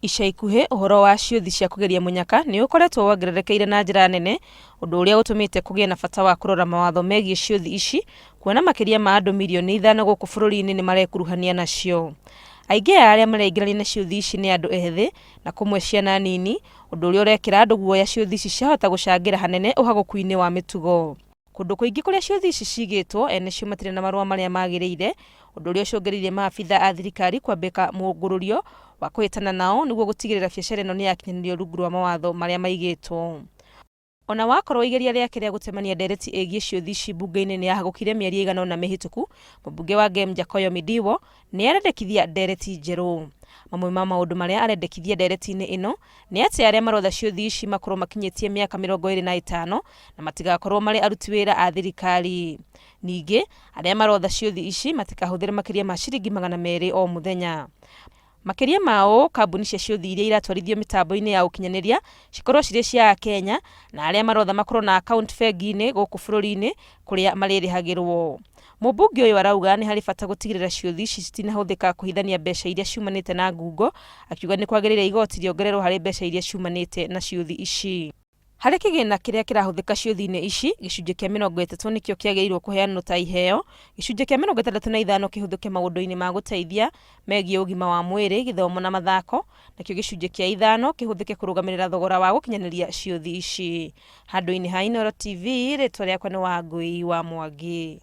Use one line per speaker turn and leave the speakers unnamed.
Ica ikuhĩ, ũhoro wa ciũthi cia kũgeria mũnyaka nĩ ũkoretwo wongererekeire na njĩra nene, ũndũ ũrĩa ũtũmĩte kũgĩe na bata wa kũrora mawatho megiĩ ciũthi ici, kuona makĩria ma andũ mirioni ithano gũkũ bũrũri-inĩ nĩ marekuruhania nacio. Aingĩ a arĩa mareingĩrania na ciũthi ici nĩ andũ ethĩ, na kũmwe ciana nini, ũndũ ũrĩa ũrekĩra andũ guoya ciũthi ici ciahota gũcangĩra hanene ũhagũku-inĩ wa mĩtugo. Kũndũ kũingĩ kũrĩa ciũthi ici cigĩtwo, ene cio matirĩ na marũa marĩa magĩrĩire, ũndũ ũrĩa ũcũngĩrĩirie maabitha a thirikari kwambĩka mũngũrũrio wa kũhĩtana nao nĩguo gũtigĩrĩra biacara ĩno nĩyakinyanĩrio rungu rwa mawatho marĩa maigĩtwo. Ona wakorwo igeria rĩake rĩa gũtemania ndereti ĩgiĩ ciũthi ici mbunge-inĩ nĩyahagũkire mĩeri ĩigana ũna mĩhĩtũku, mũmbunge wa Gem Jakoyo Midiwo nĩ arendekithia ndereti njerũ. Mamwe ma maũndũ marĩa arendekithia ndereti-inĩ ĩno nĩ atĩ arĩa marotha ciũthi ici makorwo makinyĩtie mĩaka 25 na matigakorwo marĩ aruti wĩra a thirikari. Ningĩ, arĩa marotha ciũthi ici matikahũthĩre makĩria ma ciringi 200 o mũthenya. Makĩria ma ũũ, kambuni cia ciũthi iria iratwarithio mĩtambo-inĩ ya ũkinyanĩria cikorwo cirĩ cia Akenya na arĩa marotha makorwo na akaunti bengi-inĩ gũkũ bũrũri-inĩ kũrĩa marĩrĩhagĩrwo. Mũmbunge ũyũ arauga nĩ harĩ bata gũtigĩrĩra ciũthi ici citinahũthĩka kũhithania mbeca iria ciumanĩte na ngungo, akiuga nĩ kwagĩrĩire igoti rĩongererwo harĩ mbeca iria ciumanĩte na ciũthi ici. Harĩ kĩgĩna kĩrĩa kĩrahũthĩka ciũthi-inĩ ici, gĩcunjĩ kĩa 30 nĩkĩo kĩagĩrĩirwo kũheanwo ta iheo, gĩcunjĩ kĩa 65 kĩhũthĩke maũndũ-inĩ ma gũteithia megiĩ ũgima wa mwĩrĩ, gĩthomo na mathako, nakĩo gĩcunjĩ kĩa ithano kĩhũthĩke kũrũgamĩrĩra thogora wa gũkinyanĩria ciũthi ici. Handũ-inĩ ha Inooro TV, rĩtwa rĩakwa nĩ Wangũi wa Mwangi.